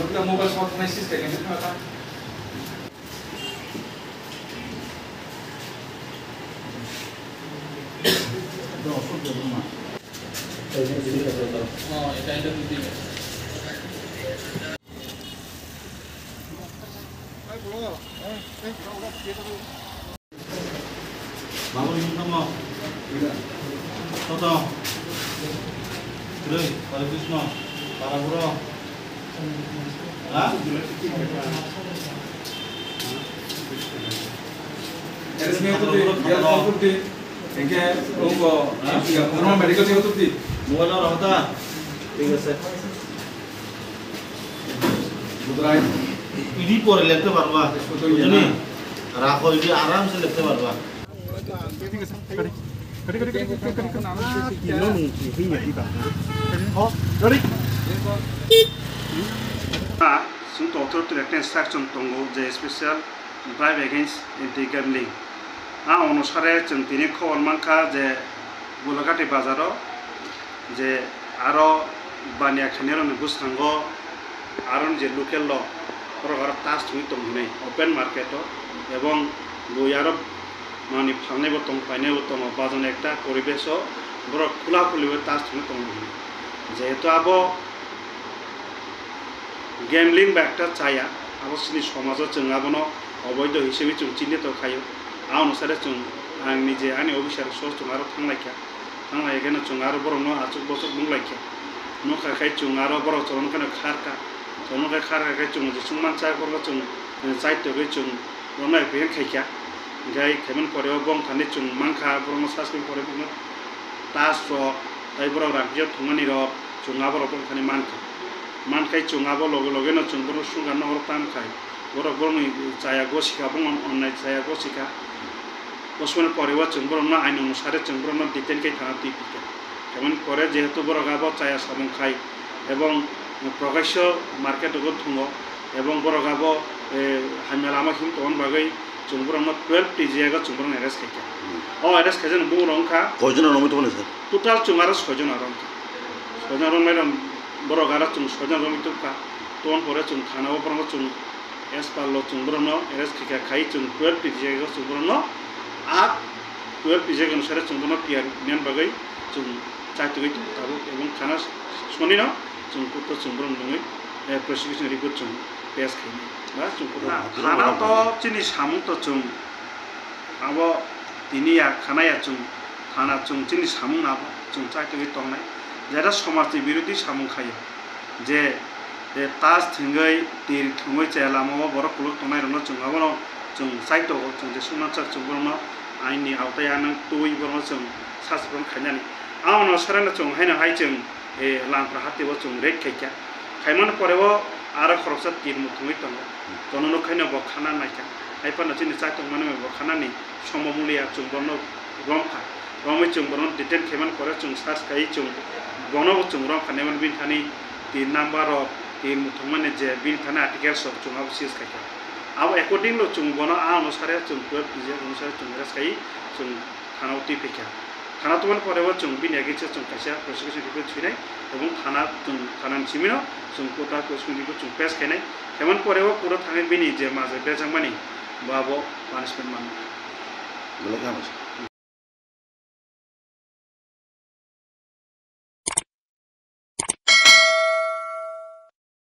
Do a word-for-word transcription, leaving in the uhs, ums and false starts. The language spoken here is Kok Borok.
Mobile phone khwnai sis khe khe khna ta. Babur yung tamo. Toto. Kroi, Hare Krishna. Para bro. Ha? Ini aku di, ya, aku di. Engke, aku, aku medical check up di. Mobile number hota. Thik ase. Ini pore lekte parba. Bujhoni? Rakho, ini aram se lekte parba. Ah, chwng tongthok twi ekta instruction tongo je special drive against anti gambling. Ah, onusare chwng tini khobor mankha je Gulagati bazaro je aro baniya khainai rokni bwskango aro je local rok borok aro tas thwngwi tong hinwi open market o, ebong bui aro manwi phalnai bo tongo, painai bo tongo, bajon ekta poribesh o borok khula khuli bai tas thwngwi tongo hinwi. Jehetu abo gambling ba ekta chaya, abo chini somajo chwng abono oboido hisabe chwng chinito khaio. Aboni sare chwng ang nije ani officer so chwng aro thanglaikha. Thang lai kheno chwng aro borokno achuk bochuk nukhlaikha. Nukha khai chwng aro borok chwng kheno kharkha. Chwng khe kharkha khe chwng jeswk mansa borokno chwng, eh, chaitogwi chwng borokno apprehend khaikha. Hinkhe khaimani pore o bongthani chwng mankha, borokno sasmani pore borokno tas rok, tai borok rang phiyok thwngmani rok chwng aborok bongthani mankha. Mankhai chwng abo loge loge no chwng borokno sugar no oro tamkhai. Borok borokni chaya gosikha, bongni onnai chaya gosikha. Bosmani pore o chwng borokno aini onusare chwng borokno detain khe thana twi phikha. Tamoni pore jehetu borok abo chaya samung khai ebong prokasyo market o thungo ebong borok abo, eh, hamya lama him tongmani bagwi chwng borokno twelve T G ego chwng borokno arrest khaikha. Hmm. O arrest khaijak bumung rok wngkha. Koijon romwi tongmani sir? Total chwng aro soijon aro wngkha. Soijon romwi rok borok aro chwng soijon romwi tubkha. Tamoni pore chwng thana o borokno chwng As per law chwng borokno arrest khaikha, khai chwng twelve T G ego chwng borokno a twelve T G ego nusare chwng bono P R nini bagwi chwng chaitugwi tongo tabuk, ebong thana sonino chwng court o chwng borokno nungwi, eh, prosecution report chwng pass khainai ba chwng court o. Na, thana to chini samung to chwng abo tini ya khana ya chwng thana chwng chini samung no abo chwng chaitugwi tongnai, jeta somajni birodhi samung khaio. Je, je tas thwngwi, tir thwngwi chaya lama o borok kuluk tongnai rokno chwng abono chwng chaitogo, chwng jeswk mansak chwng borokno aini aotai anw twi borokno chwng sasakron khainani. Abono sarano chwng haino hai chwng, eh, Langpra hati o chwng raid khaikha. Khaimani pore o aro khoroksa tir muthungwi tongo. Jono nukhaino bo khana naikha. Hai phano chini chaitokmani bo khanani somo mulia chwng borokno romkha. Romwi chwng bono detain khaimani pore chwng search khai chwng bono bo chwng romkha nemani bini thani tin number rok tin muthungmani je bini thani articles rok chwng abo seize khaikha. Abo according lo chwng bono a onusare chwng twelve T G onusare chwng arrest khai chwng thana o twi phaikha. Thana tubani pore o chwng bini against o chwng kaisa prosecution report swinai ebong thana chwng thanani simino chwng court o prosecution report chwng pass khainai. Khaimani pore o court o thangwi bini je majra berjakmani bo abo punishment manwi. Belai khe hambai.